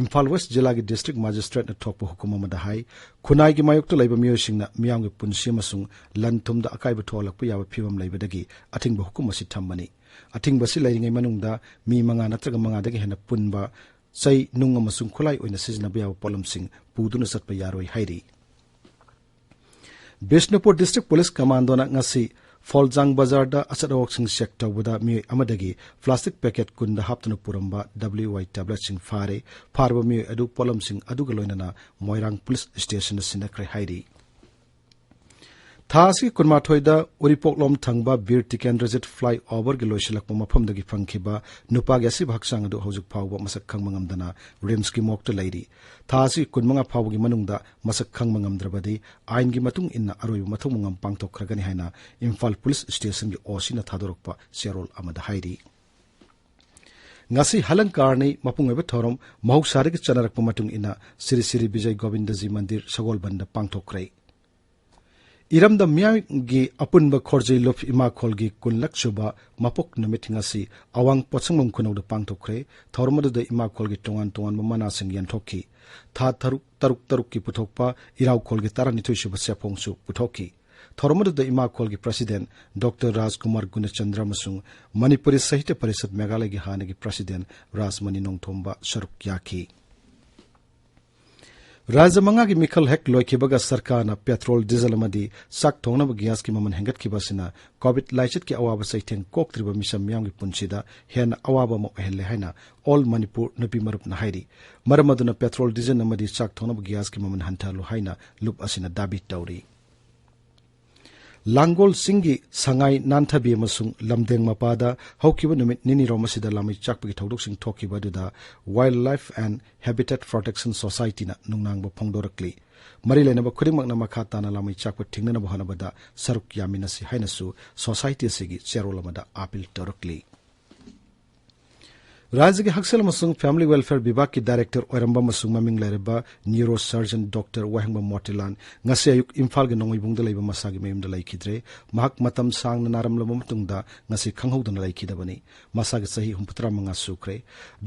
ꯏꯝꯐꯥꯜ ꯋꯦꯁ ꯖꯤꯂꯥꯒꯤ ꯗꯤꯁꯇ꯭ꯔꯤꯛ ꯃꯦꯖꯤꯁꯇ꯭ꯔꯦꯠꯅ ꯊꯣꯛꯄ ꯍꯨꯀꯨꯝ ꯑꯃꯗ ꯍꯥꯏ, ꯈꯨꯟꯅꯥꯏꯒꯤ ꯃꯥꯌꯣꯛꯇ ꯂꯩꯕ ꯃꯤꯑꯣꯏꯁꯤꯡꯅ ꯃꯤꯌꯥꯝꯒꯤ ꯄꯨꯟꯁꯤ ꯑꯃꯁꯨꯡ ꯂꯟ ꯊꯨꯝꯗ ꯑꯀꯥꯏꯕ ꯊꯣꯛꯍꯜꯂꯛꯄ ꯌꯥꯕ ꯐꯤꯕꯝ ꯂꯩꯕꯗꯒꯤ ꯑꯊꯤꯡꯕ ꯍꯨꯀꯨꯝ ꯑꯁꯤ ꯊꯝꯕꯅꯤ꯫ ꯑꯊꯤꯡꯕ ꯑꯁꯤ ꯂꯩꯔꯤꯉꯩ ꯃꯅꯨꯡꯗ ꯃꯤ ꯃꯉꯥ ꯅꯠꯇ꯭ꯔꯒ ꯃꯉꯥꯗꯒꯤ ꯍꯦꯟꯅ ꯄꯨꯟꯕ, ꯆꯩ, ꯅꯨꯡ ꯑꯃꯁꯨꯡ ꯈꯨꯠꯂꯥꯏ ꯑꯣꯏꯅ ꯁꯤꯖꯤꯟꯅꯕ ꯌꯥꯕ ꯄꯣꯠꯂꯝꯁꯤꯡ ꯄꯨꯗꯨꯅ ꯆꯠꯄ ꯌꯥꯔꯣꯏ ꯍꯥꯏꯔꯤ꯫ ꯕꯤꯁꯅꯨꯄꯨꯔ ꯗꯤꯁꯇ꯭ꯔꯤꯛ ꯄꯨꯂꯤꯁ ꯀꯃꯥꯟꯗꯣꯅ ꯉꯁꯤ ꯐꯣꯜꯖꯥꯡ ꯕꯖꯥꯔꯗ ꯑꯆꯠ ꯑꯋꯣꯛꯁꯤꯡ ꯆꯦꯛ ꯇꯧꯕꯗ ꯃꯤꯑꯣꯏ ꯑꯃꯗꯒꯤ ꯄ꯭ꯂꯥꯁꯇꯤꯛ ꯄꯦꯀꯦꯠ ꯀꯨꯟꯗ ꯍꯥꯞꯇꯨꯅ ꯄꯨꯔꯝꯕ ꯗꯕ꯭ꯂꯤꯌꯨ ꯋꯥꯏ ꯇꯦꯕ꯭ꯂꯦꯠꯁꯤꯡ ꯐꯥꯔꯦ꯫ ꯐꯥꯔꯕ ꯃꯤꯑꯣꯏ ꯑꯗꯨ ꯄꯣꯠꯂꯝꯁꯤꯡ ꯑꯗꯨꯒ ꯂꯣꯏꯅꯅ ꯃꯣꯏꯔꯥꯡ ꯄꯨꯂꯤꯁ ꯁ꯭ꯇꯦꯁꯟꯗ ꯁꯤꯟꯅꯈ꯭ꯔꯦ ꯍꯥꯏꯔꯤ꯫ ꯊꯥ ꯑꯁꯤꯒꯤ ꯀꯨꯟꯃꯥꯊꯣꯏꯗ ꯎꯔꯤꯄꯣꯛꯂꯣꯝ ꯊꯪꯕ ꯕꯤꯔ ꯇꯤꯀꯦꯟꯗ꯭ꯔꯖꯤꯠ ꯐ꯭ꯂꯥꯏ ꯑꯣꯚꯔꯒꯤ ꯂꯣꯏꯁꯤꯜꯂꯛꯄ ꯃꯐꯝꯗꯒꯤ ꯐꯪꯈꯤꯕ ꯅꯨꯄꯥꯒꯤ ꯑꯁꯤꯕ ꯍꯛꯆꯥꯡ ꯑꯗꯨ ꯍꯧꯖꯤꯛ ꯐꯥꯎꯕ ꯃꯁꯛ ꯈꯪꯕ ꯉꯝꯗꯅ ꯔꯤꯝꯁꯀꯤ ꯃꯣꯔꯒꯇ ꯂꯩꯔꯤ꯫ ꯊꯥ ꯑꯁꯤꯒꯤ ꯀꯨꯟꯃꯉꯥ ꯐꯥꯎꯕꯒꯤ ꯃꯅꯨꯡꯗ ꯃꯁꯛ ꯈꯪꯕ ꯉꯝꯗ꯭ꯔꯕꯗꯤ ꯑꯥꯏꯟꯒꯤ ꯃꯇꯨꯡ ꯏꯟꯅ ꯑꯔꯣꯏꯕ ꯃꯊꯧ ꯃꯉꯝ ꯄꯥꯡꯊꯣꯛꯈ꯭ꯔꯒꯅꯤ ꯍꯥꯏꯅ ꯏꯝꯐꯥꯜ ꯄꯨꯂꯤꯁ ꯁ꯭ꯇꯦꯁꯟꯒꯤ ꯑꯣ ꯁꯤꯅ ꯊꯥꯗꯣꯔꯛꯄ ꯆꯦꯔꯣꯜ ꯑꯃꯗ ꯍꯥꯏꯔꯤ꯫ ꯉꯁꯤ ꯍꯂꯪꯀꯥꯔꯅꯤ꯫ ꯃꯄꯨꯡ ꯑꯣꯏꯕ ꯊꯧꯔꯝ ꯃꯍꯧꯁꯥꯗꯒꯤ ꯆꯠꯅꯔꯛꯄ ꯃꯇꯨꯡ ꯏꯟꯅ ꯁ꯭ꯔꯤ ꯁ꯭ꯔꯤ ꯕꯤꯖꯌ ꯒꯣꯕꯤꯟꯗꯖꯤ ꯃꯟꯗꯤꯔ ꯁꯒꯣꯜꯕꯟꯗ ꯄꯥꯡꯊꯣꯛꯈ꯭ꯔꯦ꯫ ꯏꯔꯝꯗꯝ ꯃꯤꯌꯥꯝꯒꯤ ꯑꯄꯨꯟꯕ ꯈꯣꯔꯖꯩ ꯂꯨꯞ ꯏꯃꯥꯈꯣꯜꯒꯤ ꯀꯨꯟꯂꯛ ꯁꯨꯕ ꯃꯄꯣꯛ ꯅꯨꯃꯤꯠ ꯉꯁꯤ ꯑꯋꯥꯡ ꯄꯣꯠꯁꯪꯕꯝ ꯈꯨꯅꯧꯗ ꯄꯥꯡꯊꯣꯛꯈ꯭ꯔꯦ꯫ ꯊꯧꯔꯝ ꯑꯗꯨꯗ ꯏꯃꯥꯈꯣꯜꯒꯤ ꯇꯣꯉꯥꯟ ꯇꯣꯉꯥꯟꯕ ꯃꯅꯥꯁꯤꯡ ꯌꯦꯟꯊꯣꯛꯈꯤ꯫ ꯊꯥ ꯇꯔꯨꯛ ꯇꯔꯨꯛ ꯇꯔꯨꯛꯀꯤ ꯄꯨꯊꯣꯛꯄ ꯏꯔꯥꯎꯈꯣꯜꯒꯤ ꯇꯔꯥꯅꯤꯊꯣꯏ ꯁꯨꯕ ꯆꯦꯐꯣꯡꯁꯨ ꯄꯨꯊꯣꯛꯈꯤ꯫ ꯊꯧꯔꯝ ꯑꯗꯨꯗ ꯏꯃꯥꯈꯣꯜꯒꯤ ꯄ꯭ꯔꯁꯤꯗꯦꯟ ꯗꯣꯛꯇꯔ ꯔꯥꯖꯀꯨꯃꯥꯔ ꯒꯨꯅꯆꯟꯗ꯭ꯔ ꯑꯃꯁꯨꯡ ꯃꯅꯤꯄꯨꯔꯤ ꯁꯥꯍꯤꯇ꯭ꯌ ꯄꯔꯤꯁꯠ ꯃꯦꯘꯥꯂꯌꯒꯤ ꯍꯥꯟꯅꯒꯤ ꯄ꯭ꯔꯁꯤꯗꯦꯟ ꯔꯥꯖꯃꯅꯤ ꯅꯣꯡꯊꯣꯝꯕ ꯁꯔꯨꯛ ꯌꯥꯈꯤ꯫ ꯔꯥꯖ꯭ꯌ ꯃꯉꯥꯒꯤ ꯃꯤꯈꯜ ꯍꯦꯛ ꯂꯣꯏꯈꯤꯕꯒ ꯁꯔꯀꯥꯔꯅ ꯄꯦꯇ꯭ꯔꯣꯜ, ꯗꯤꯖꯜ ꯑꯃꯗꯤ ꯆꯥꯛ ꯊꯣꯡꯅꯕ ꯒ꯭ꯌꯥꯁꯀꯤ ꯃꯃꯜ ꯍꯦꯟꯒꯠꯈꯤꯕ ꯑꯁꯤꯅ ꯀꯣꯚꯤꯗ ꯂꯥꯏꯆꯠꯀꯤ ꯑꯋꯥꯕ ꯆꯩꯊꯦꯡ ꯀꯣꯛꯇ꯭ꯔꯤꯕ ꯃꯤꯆꯝ ꯃꯤꯌꯥꯝꯒꯤ ꯄꯨꯟꯁꯤꯗ ꯍꯦꯟꯅ ꯑꯋꯥꯕ ꯑꯃ ꯑꯣꯏꯍꯜꯂꯦ ꯍꯥꯏꯅ ꯑꯣꯜ ꯃꯅꯤꯄꯨꯔ ꯅꯨꯄꯤ ꯃꯔꯨꯞꯅ ꯍꯥꯏꯔꯤ꯫ ꯃꯔꯝ ꯑꯗꯨꯅ ꯄꯦꯇ꯭ꯔꯣꯜ, ꯗꯤꯖꯜ ꯑꯃꯗꯤ ꯆꯥꯛ ꯊꯣꯡꯅꯕ ꯒ꯭ꯌꯥꯁꯀꯤ ꯃꯃꯜ ꯍꯟꯊꯍꯜꯂꯨ ꯍꯥꯏꯅ ꯂꯨꯞ ꯑꯁꯤꯅ ꯗꯥꯕꯤ ꯇꯧꯔꯤ꯫ ꯂꯥꯡꯒꯣꯜ ꯆꯤꯡꯒꯤ ꯁꯉꯥꯏ ꯅꯥꯟꯊꯕꯤ ꯑꯃꯁꯨꯡ ꯂꯝꯗꯦꯡ ꯃꯄꯥꯗ ꯍꯧꯈꯤꯕ ꯅꯨꯃꯤꯠ ꯅꯤꯅꯤꯔꯣꯝ ꯑꯁꯤꯗ ꯂꯥꯃꯩ ꯆꯥꯛꯄꯒꯤ ꯊꯧꯗꯣꯛꯁꯤꯡ ꯊꯣꯛꯈꯤꯕ ꯑꯗꯨꯗ Wildlife and Habitat Protection Societyꯅ ꯅꯨꯡꯅꯥꯡꯕ ꯐꯣꯡꯗꯣꯔꯛꯂꯤ꯫ ꯃꯔꯤ ꯂꯩꯅꯕ ꯈꯨꯗꯤꯡꯃꯛꯅ ꯃꯈꯥ ꯇꯥꯅ ꯂꯥꯃꯩ ꯆꯥꯛꯄ ꯊꯤꯡꯅꯅꯕ ꯍꯣꯠꯅꯕꯗ ꯁꯔꯨꯛ ꯌꯥꯃꯤꯟꯅꯁꯤ ꯍꯥꯏꯅꯁꯨ ꯁꯣꯁꯥꯏꯇꯤ ꯑꯁꯤꯒꯤ ꯆꯦꯔꯣꯜ ꯑꯃꯗ ꯑꯥꯄꯤꯜ ꯇꯧꯔꯛꯂꯤ꯫ ꯔꯥꯖ꯭ꯌꯒꯤ ꯍꯛꯁꯦꯜ ꯑꯃꯁꯨꯡ ꯐꯦꯃꯤꯂꯤ ꯋꯦꯜꯐꯤꯌꯔ ꯕꯤꯚꯥꯒꯀꯤ ꯗꯥꯏꯔꯦꯛꯇꯔ ꯑꯣꯏꯔꯝꯕ ꯑꯃꯁꯨꯡ ꯃꯃꯤꯡ ꯂꯩꯔꯕ ꯅ꯭ꯌꯨꯔꯣ ꯁꯔꯖꯟ ꯗꯣꯛꯇꯔ ꯋꯥꯍꯦꯡꯕꯝ ꯃꯣꯇꯤꯂꯥꯜ ꯉꯁꯤ ꯑꯌꯨꯛ ꯏꯝꯐꯥꯜꯒꯤ ꯅꯣꯡꯃꯩꯕꯨꯡꯗ ꯂꯩꯕ ꯃꯁꯥꯒꯤ ꯃꯌꯨꯝꯗ ꯂꯩꯈꯤꯗ꯭ꯔꯦ꯫ ꯃꯍꯥꯛ ꯃꯇꯝ ꯁꯥꯡꯅ ꯅꯥꯔꯝꯂꯕ ꯃꯇꯨꯡꯗ ꯉꯁꯤ ꯈꯪꯍꯧꯗꯅ ꯂꯩꯈꯤꯗꯕꯅꯤ꯫ ꯃꯁꯥꯒꯤ ꯆꯍꯤ ꯍꯨꯝꯐꯨꯇꯔꯥ ꯃꯉꯥ ꯁꯨꯈ꯭ꯔꯦ꯫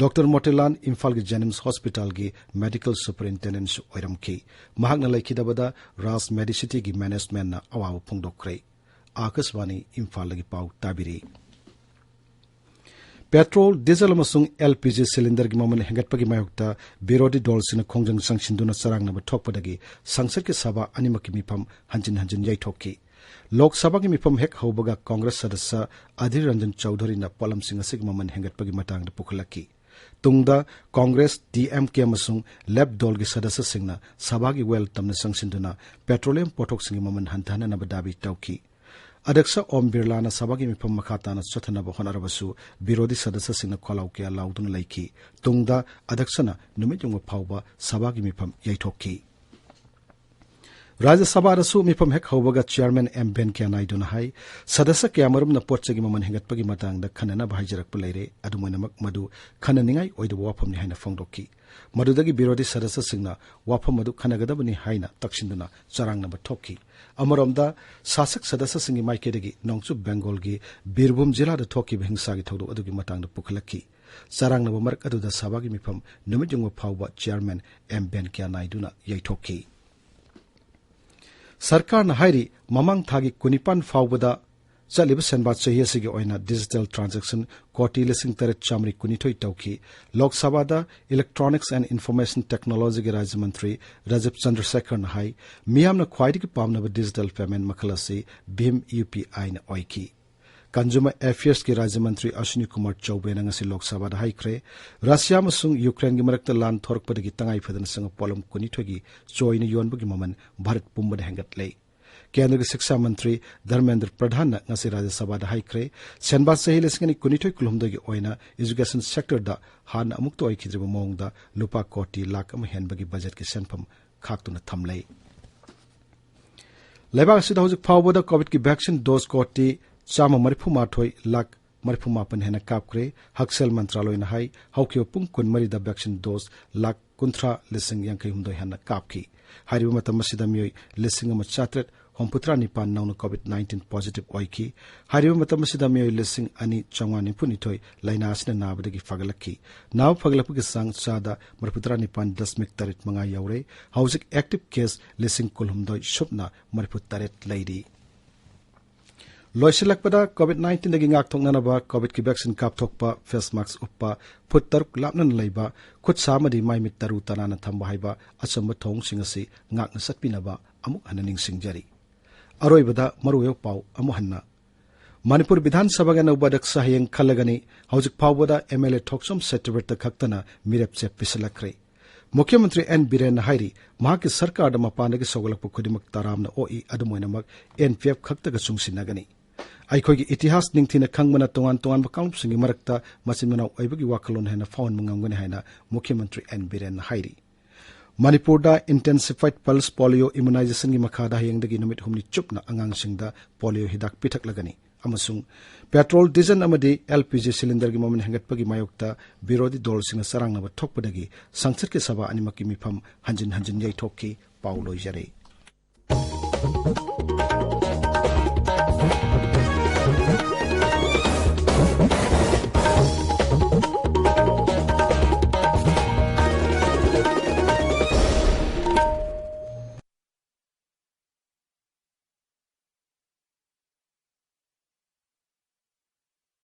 ꯗꯣꯛꯇꯔ ꯃꯣꯇꯤꯂꯥꯜ ꯏꯝꯐꯥꯜꯒꯤ ꯖꯦꯅꯤꯝꯁ ꯍꯣꯁꯄꯤꯇꯥꯜꯒꯤ ꯃꯦꯗꯤꯀꯦꯜ ꯁꯨꯄꯔꯤꯟꯇꯦꯟꯗꯦꯟꯠꯁꯨ ꯑꯣꯏꯔꯝꯈꯤ꯫ ꯃꯍꯥꯛꯅ ꯂꯩꯈꯤꯗꯕꯗ ꯔꯥꯖ ꯃꯦꯗꯤꯁꯤꯇꯤꯒꯤ ꯃꯦꯅꯦꯖꯃꯦꯟꯠꯅ ꯑꯋꯥꯕ ꯐꯣꯡꯗꯣꯛꯈ꯭ꯔꯦ꯫ ꯑꯥꯀꯥꯁꯕꯥꯅꯤ ꯏꯝꯐꯥꯜꯗꯒꯤ ꯄꯥꯎ ꯇꯥꯕꯤꯔꯤ꯫ ꯄꯦꯇ꯭ꯔꯣꯜ, ꯗꯤꯖꯜ ꯑꯃꯁꯨꯡ ꯑꯦꯜ ꯄꯤ ꯖꯤ ꯁꯤꯂꯤꯟꯗꯔꯒꯤ ꯃꯃꯜ ꯍꯦꯟꯒꯠꯄꯒꯤ ꯃꯥꯌꯣꯛꯇ ꯕꯤꯔꯣꯙꯤ ꯗꯣꯜꯁꯤꯡꯅ ꯈꯣꯡꯖꯪ ꯆꯪꯁꯤꯟꯗꯨꯅ ꯆꯔꯥꯡꯅꯕ ꯊꯣꯛꯄꯗꯒꯤ ꯁꯪꯁꯠꯀꯤ ꯁꯚꯥ ꯑꯅꯤꯃꯛꯀꯤ ꯃꯤꯐꯝ ꯍꯟꯖꯤꯟ ꯍꯟꯖꯤꯟ ꯌꯩꯊꯣꯛꯈꯤ꯫ ꯂꯣꯛ ꯁꯚꯥꯒꯤ ꯃꯤꯐꯝ ꯍꯦꯛ ꯍꯧꯕꯒ ꯀꯣꯡꯒ꯭ꯔꯦꯁ ꯁꯗꯁ꯭ꯌ ꯑꯙꯤꯔ ꯔꯟꯖꯟ ꯆꯧꯙꯨꯔꯤꯅ ꯄꯣꯠꯂꯝꯁꯤꯡ ꯑꯁꯤꯒꯤ ꯃꯃꯜ ꯍꯦꯟꯒꯠꯄꯒꯤ ꯃꯇꯥꯡꯗ ꯄꯨꯈꯠꯂꯛꯈꯤ꯫ ꯇꯨꯡꯗ ꯀꯣꯡꯒ꯭ꯔꯦꯁ, ꯗꯤ ꯑꯦꯝ ꯀꯦ ꯑꯃꯁꯨꯡ ꯂꯦꯐ ꯗꯣꯜꯒꯤ ꯁꯗꯁ꯭ꯌꯁꯤꯡꯅ ꯁꯚꯥꯒꯤ ꯋꯦꯜ ꯇꯝꯅ ꯆꯪꯁꯤꯟꯗꯨꯅ ꯄꯦꯇ꯭ꯔꯣꯂꯤꯌꯝ ꯄꯣꯠꯊꯣꯛꯁꯤꯡꯒꯤ ꯃꯃꯜ ꯍꯟꯊꯍꯟꯅꯅꯕ ꯗꯥꯕꯤ ꯇꯧꯈꯤ꯫ ꯑꯗ꯭ꯌꯛꯁ ꯑꯣꯝ ꯕꯤꯔꯂꯥꯅ ꯁꯚꯥꯒꯤ ꯃꯤꯐꯝ ꯃꯈꯥ ꯇꯥꯅ ꯆꯠꯊꯅꯕ ꯍꯣꯠꯅꯔꯕꯁꯨ ꯕꯤꯔꯣꯙꯤ ꯁꯗꯁ꯭ꯌꯁꯤꯡꯅ ꯈꯣꯜꯂꯥꯎ ꯀꯌꯥ ꯂꯥꯎꯗꯨꯅ ꯂꯩꯈꯤ꯫ ꯇꯨꯡꯗ ꯑꯗ꯭ꯌꯛꯁꯅ ꯅꯨꯃꯤꯠ ꯌꯨꯡꯕ ꯐꯥꯎꯕ ꯁꯚꯥꯒꯤ ꯃꯤꯐꯝ ꯌꯩꯊꯣꯛꯈꯤ꯫ ꯔꯥꯖ꯭ꯌ ꯁꯚꯥꯗꯁꯨ ꯃꯤꯐꯝ ꯍꯦꯛ ꯍꯧꯕꯒ ꯆꯤꯌꯥꯔꯃꯦꯟ ꯑꯦꯝ ꯚꯦꯟꯀꯌꯥ ꯅꯥꯏꯗꯨꯅ ꯍꯥꯏ, ꯁꯗꯁ꯭ꯌ ꯀꯌꯥꯃꯔꯨꯝꯅ ꯄꯣꯠ ꯆꯩꯒꯤ ꯃꯃꯜ ꯍꯦꯟꯒꯠꯄꯒꯤ ꯃꯇꯥꯡꯗ ꯈꯟꯅꯅꯕ ꯍꯥꯏꯖꯔꯛꯄ ꯂꯩꯔꯦ, ꯑꯗꯨꯝ ꯑꯣꯏꯅꯃꯛ ꯃꯗꯨ ꯈꯟꯅꯅꯤꯡꯉꯥꯏ ꯑꯣꯏꯗꯕ ꯋꯥꯐꯝꯅꯤ ꯍꯥꯏꯅ ꯐꯣꯡꯗꯣꯛꯈꯤ꯫ ꯃꯗꯨꯗꯒꯤ ꯕꯤꯔꯣꯙꯤ ꯁꯗꯁ꯭ꯌꯁꯤꯡꯅ ꯋꯥꯐꯝ ꯑꯗꯨ ꯈꯟꯅꯒꯗꯕꯅꯤ ꯍꯥꯏꯅ ꯇꯛꯁꯤꯟꯗꯨꯅ ꯆꯔꯥꯡꯅꯕ ꯊꯣꯛꯈꯤ꯫ ꯑꯃꯔꯣꯝꯗ, ꯁꯥꯁꯛ ꯁꯗꯁ꯭ꯌꯁꯤꯡꯒꯤ ꯃꯥꯏꯀꯩꯗꯒꯤ ꯅꯣꯡꯆꯨꯞ ꯕꯦꯡꯒꯣꯜꯒꯤ ꯕꯤꯔꯚꯨꯝ ꯖꯤꯂꯥꯗ ꯊꯣꯛꯈꯤꯕ ꯍꯤꯡꯁꯥꯒꯤ ꯊꯧꯗꯣꯛ ꯑꯗꯨꯒꯤ ꯃꯇꯥꯡꯗ ꯄꯨꯈꯠꯂꯛꯈꯤ꯫ ꯆꯔꯥꯡꯅꯕ ꯃꯔꯛ ꯑꯗꯨꯗ ꯁꯚꯥꯒꯤ ꯃꯤꯐꯝ ꯅꯨꯃꯤꯠ ꯌꯨꯡꯕ ꯐꯥꯎꯕ ꯆꯤꯌꯥꯔꯃꯦꯟ ꯑꯦꯝ ꯚꯦꯟꯀꯌꯥ ꯅꯥꯏꯗꯨꯅ ꯌꯩꯊꯣꯛꯈꯤ꯫ ꯁꯔꯀꯥꯔꯅ ꯍꯥꯏꯔꯤ, ꯃꯃꯥꯡ ꯊꯥꯒꯤ ꯀꯨꯟꯅꯤꯄꯥꯟ ꯐꯥꯎꯕꯗ ꯆꯠꯂꯤꯕ ꯁꯦꯟꯕꯥ ꯆꯍꯤ ꯑꯁꯤꯒꯤ ꯑꯣꯏꯅ digital transaction ꯀꯣꯇꯤ ꯂꯤꯁꯤꯡ ꯇꯔꯦꯠ ꯆꯥꯃꯔꯤ ꯀꯨꯟꯅꯤꯊꯣꯏ ꯇꯧꯈꯤ꯫ ꯂꯣꯛ ꯁꯚꯥꯗ Electronics and Information Technologyꯒꯤ ꯔꯥꯖ꯭ꯌ ꯃꯟꯇ꯭ꯔꯤ ꯔꯥꯖꯤꯕ ꯆꯟꯗ꯭ꯔꯁꯦꯈꯔꯅ ꯍꯥꯏ, ꯃꯤꯌꯥꯝꯅ ꯈ꯭ꯋꯥꯏꯗꯒꯤ ꯄꯥꯝꯅꯕ digital payment ꯃꯈꯜ ꯑꯁꯤ ꯚꯤꯝ ꯌꯨ ꯄꯤ ꯑꯥꯏꯅ ꯑꯣꯏꯈꯤ꯫ Consumer Affairsꯀꯤ ꯔꯥꯖ꯭ꯌ ꯃꯟꯇ꯭ꯔꯤ ꯑꯁ꯭ꯋꯤꯅꯤ ꯀꯨꯃꯥꯔ ꯆꯧꯕꯦꯅ ꯉꯁꯤ ꯂꯣꯛ ꯁꯚꯥꯗ ꯍꯥꯏꯈ꯭ꯔꯦ, ꯔꯁꯤꯌꯥ ꯑꯃꯁꯨꯡ ꯌꯨꯀ꯭ꯔꯦꯟꯒꯤ ꯃꯔꯛꯇ ꯂꯥꯟ ꯊꯣꯔꯛꯄꯗꯒꯤ ꯇꯉꯥꯏ ꯐꯗꯅ ꯆꯪꯕ ꯄꯣꯠꯂꯝ ꯀꯨꯟꯅꯤꯊꯣꯏꯒꯤ ꯆꯣꯏꯅ ꯌꯣꯟꯕꯒꯤ ꯃꯃꯜ ꯚꯥꯔꯠ ꯄꯨꯝꯕꯗ ꯍꯦꯟꯒꯠꯂꯦ꯫ ꯀꯦꯟꯗ꯭ꯔꯒꯤ ꯁꯤꯛꯁꯥ ꯃꯟꯇ꯭ꯔꯤ ꯙꯔꯃꯦꯟꯗ꯭ꯔ ꯄ꯭ꯔꯙꯥꯟꯅ ꯉꯁꯤ ꯔꯥꯖ꯭ꯌ ꯁꯚꯥꯗ ꯍꯥꯏꯈ꯭ꯔꯦ, ꯁꯦꯟꯕꯥ ꯆꯍꯤ ꯂꯤꯁꯤꯡ ꯑꯅꯤ ꯀꯨꯟꯅꯤꯊꯣꯏ ꯀꯨꯟꯍꯨꯝꯗꯣꯏꯒꯤ ꯑꯣꯏꯅ education sectorꯗ ꯍꯥꯟꯅ ꯑꯃꯨꯛꯇ ꯑꯣꯏꯈꯤꯗ꯭ꯔꯤꯕ ꯃꯑꯣꯡꯗ ꯂꯨꯄꯥ ꯀꯣꯇꯤ ꯂꯥꯈ ꯑꯃ ꯍꯦꯟꯕꯒꯤ ꯕꯖꯦꯠꯀꯤ ꯁꯦꯟꯐꯝ ꯈꯥꯛꯇꯨꯅ ꯊꯝꯂꯦ꯫ ꯂꯩꯕꯥꯛ ꯑꯁꯤꯗ ꯍꯧꯖꯤꯛ ꯐꯥꯎꯕꯗ ꯀꯣꯚꯤꯗꯀꯤ vaccine dose ꯀꯣꯇꯤ ꯆꯥꯝꯃ ꯃꯔꯤꯐꯨ ꯃꯥꯊꯣꯏ ꯂꯥꯈ ꯃꯔꯤꯐꯨ ꯃꯥꯄꯟ ꯍꯦꯟꯅ ꯀꯥꯞꯈ꯭ꯔꯦ꯫ ꯍꯛꯁꯦꯜ ꯃꯟꯇ꯭ꯔꯥꯂꯣꯏꯅ ꯍꯥꯏ, ꯍꯧꯈꯤꯕ ꯄꯨꯡ ꯀꯨꯟꯃꯔꯤꯗ vaccine dose ꯂꯥꯈ ꯀꯨꯟꯊ꯭ꯔꯥ ꯂꯤꯁꯤꯡ ꯌꯥꯡꯈꯩ ꯍꯨꯝꯗꯣꯏ ꯍꯦꯟꯅ ꯀꯥꯞꯈꯤ꯫ ꯍꯥꯏꯔꯤꯕ ꯃꯇꯝ ꯑꯁꯤꯗ ꯃꯤꯑꯣꯏ ꯂꯤꯁꯤꯡ ꯑꯃ ꯆꯥꯇ꯭ꯔꯦꯠ ꯍꯨꯝꯐꯨꯇꯔꯥ ꯅꯤꯄꯥꯟ ꯅꯧꯅ ꯀꯣꯚꯤꯗ ꯅꯥꯏꯟꯇꯤꯟ positive ꯑꯣꯏꯈꯤ꯫ ꯍꯥꯏꯔꯤꯕ ꯃꯇꯝ ꯑꯁꯤꯗ ꯃꯤꯑꯣꯏ ꯂꯤꯁꯤꯡ ꯑꯅꯤ ꯆꯥꯝꯃꯉꯥ ꯅꯤꯐꯨꯅꯤꯊꯣꯏ ꯂꯥꯏꯅꯥ ꯑꯁꯤꯅ ꯅꯥꯕꯗꯒꯤ ꯐꯒꯠꯂꯛꯈꯤ꯫ ꯅꯥꯕ ꯐꯒꯠꯂꯛꯄꯒꯤ ꯆꯥꯡ ꯆꯥꯗ ꯃꯔꯤꯐꯨꯇꯔꯥ ꯅꯤꯄꯥꯟ ꯗꯁꯃꯤꯛ ꯇꯔꯦꯠ ꯃꯉꯥ ꯌꯧꯔꯦ꯫ ꯍꯧꯖꯤꯛ active case ꯂꯤꯁꯤꯡ ꯀꯨꯟꯍꯨꯝꯗꯣꯏ ꯁꯨꯞꯅ ꯃꯔꯤꯐꯨꯇꯔꯦꯠ ꯂꯩꯔꯤ꯫ ꯂꯣꯏꯁꯤꯜꯂꯛꯄꯗ, ꯀꯣꯚꯤꯗ ꯅꯥꯏꯟꯇꯤꯟꯗꯒꯤ ꯉꯥꯛꯊꯣꯛꯅꯅꯕ ꯀꯣꯚꯤꯗꯀꯤ vaccine ꯀꯥꯞꯊꯣꯛꯄ, face mask ꯎꯞꯄ, ꯐꯨꯠ ꯇꯔꯨꯛ ꯂꯥꯞꯅꯅ ꯂꯩꯕ, ꯈꯨꯠ ꯁꯥ ꯑꯃꯗꯤ ꯃꯥꯏ ꯃꯤꯠ ꯇꯔꯨ ꯇꯅꯥꯟꯅ ꯊꯝꯕ ꯍꯥꯏꯕ ꯑꯆꯝꯕ ꯊꯧꯑꯣꯡꯁꯤꯡ ꯑꯁꯤ ꯉꯥꯛꯅ ꯆꯠꯄꯤꯅꯕ ꯑꯃꯨꯛ ꯍꯟꯅ ꯅꯤꯡꯁꯤꯡꯖꯔꯤ꯫ ꯑꯔꯣꯏꯕꯗ ꯃꯔꯨꯑꯣꯏꯕ ꯄꯥꯎ ꯑꯃꯨꯛ ꯍꯟꯅ꯫ ꯃꯅꯤꯄꯨꯔ ꯕꯤꯙꯥꯟ ꯁꯚꯥꯒꯤ ꯑꯅꯧꯕ ꯑꯗ꯭ꯌꯛꯁ ꯍꯌꯦꯡ ꯈꯜꯂꯒꯅꯤ꯫ ꯍꯧꯖꯤꯛ ꯐꯥꯎꯕꯗ MLA ꯊꯣꯛꯆꯣꯝ ꯁꯦꯇ꯭ꯌꯕ꯭ꯔꯇ ꯈꯛꯇꯅ ꯃꯤꯔꯦꯞꯆꯦ ꯄꯤꯁꯤꯜꯂꯛꯈ꯭ꯔꯦ꯫ ꯃꯨꯈ꯭ꯌ ꯃꯟꯇ꯭ꯔꯤ ꯑꯦꯟ ꯕꯤꯔꯦꯟꯅ ꯍꯥꯏꯔꯤ, ꯃꯍꯥꯛꯀꯤ ꯁꯔꯀꯥꯔꯗ ꯃꯄꯥꯟꯗꯒꯤ ꯁꯧꯒꯠꯂꯛꯄ ꯈꯨꯗꯤꯡꯃꯛ ꯇꯔꯥꯝꯅ ꯑꯣꯛꯏ, ꯑꯗꯨꯝ ꯑꯣꯏꯅꯃꯛ NPF ꯈꯛꯇꯒ ꯆꯨꯡꯁꯤꯟꯅꯒꯅꯤ꯫ ꯑꯩꯈꯣꯏꯒꯤ ꯏꯇꯤꯍꯥꯁ ꯅꯤꯡꯊꯤꯅ ꯈꯪꯕꯅ ꯇꯣꯉꯥꯟ ꯇꯣꯉꯥꯟꯕ ꯀꯥꯡꯂꯨꯞꯁꯤꯡꯒꯤ ꯃꯔꯛꯇ ꯃꯆꯤꯟ ꯃꯅꯥꯎ ꯑꯣꯏꯕꯒꯤ ꯋꯥꯈꯜꯂꯣꯟ ꯍꯦꯟꯅ ꯐꯥꯎꯍꯟꯕ ꯉꯝꯒꯅꯤ ꯍꯥꯏꯅ ꯃꯨꯈ꯭ꯌ ꯃꯟꯇ꯭ꯔꯤ ꯑꯦꯟ ꯕꯤꯔꯦꯟꯅ ꯍꯥꯏꯔꯤ꯫ ꯃꯅꯤꯄꯨꯔꯗ Intensified Pulse Polio Immunizationꯒꯤ ꯃꯈꯥꯗ ꯍꯌꯦꯡꯗꯒꯤ ꯅꯨꯃꯤꯠ ꯍꯨꯝꯅꯤ ꯆꯨꯞꯅ ꯑꯉꯥꯡꯁꯤꯡꯗ ꯄꯣꯂꯤꯑꯣ ꯍꯤꯗꯥꯛ ꯄꯤꯊꯛꯂꯒꯅꯤ꯫ ꯑꯃꯁꯨꯡ ꯄꯦꯇ꯭ꯔꯣꯜ, ꯗꯤꯖꯜ ꯑꯃꯗꯤ LPG ꯁꯤꯂꯤꯟꯗꯔꯒꯤ ꯃꯃꯜ ꯍꯦꯟꯒꯠꯄꯒꯤ ꯃꯥꯌꯣꯛꯇ ꯕꯤꯔꯣꯙꯤ ꯗꯣꯜꯁꯤꯡꯅ ꯆꯔꯥꯡꯅꯕ ꯊꯣꯛꯄꯗꯒꯤ ꯁꯪꯁꯠꯀꯤ ꯁꯚꯥ ꯑꯅꯤꯃꯛꯀꯤ ꯃꯤꯐꯝ ꯍꯟꯖꯤꯟ ꯍꯟꯖꯤꯟ ꯌꯩꯊꯣꯛꯈꯤ꯫ ꯄꯥꯎ ꯂꯣꯏꯖꯔꯦ꯫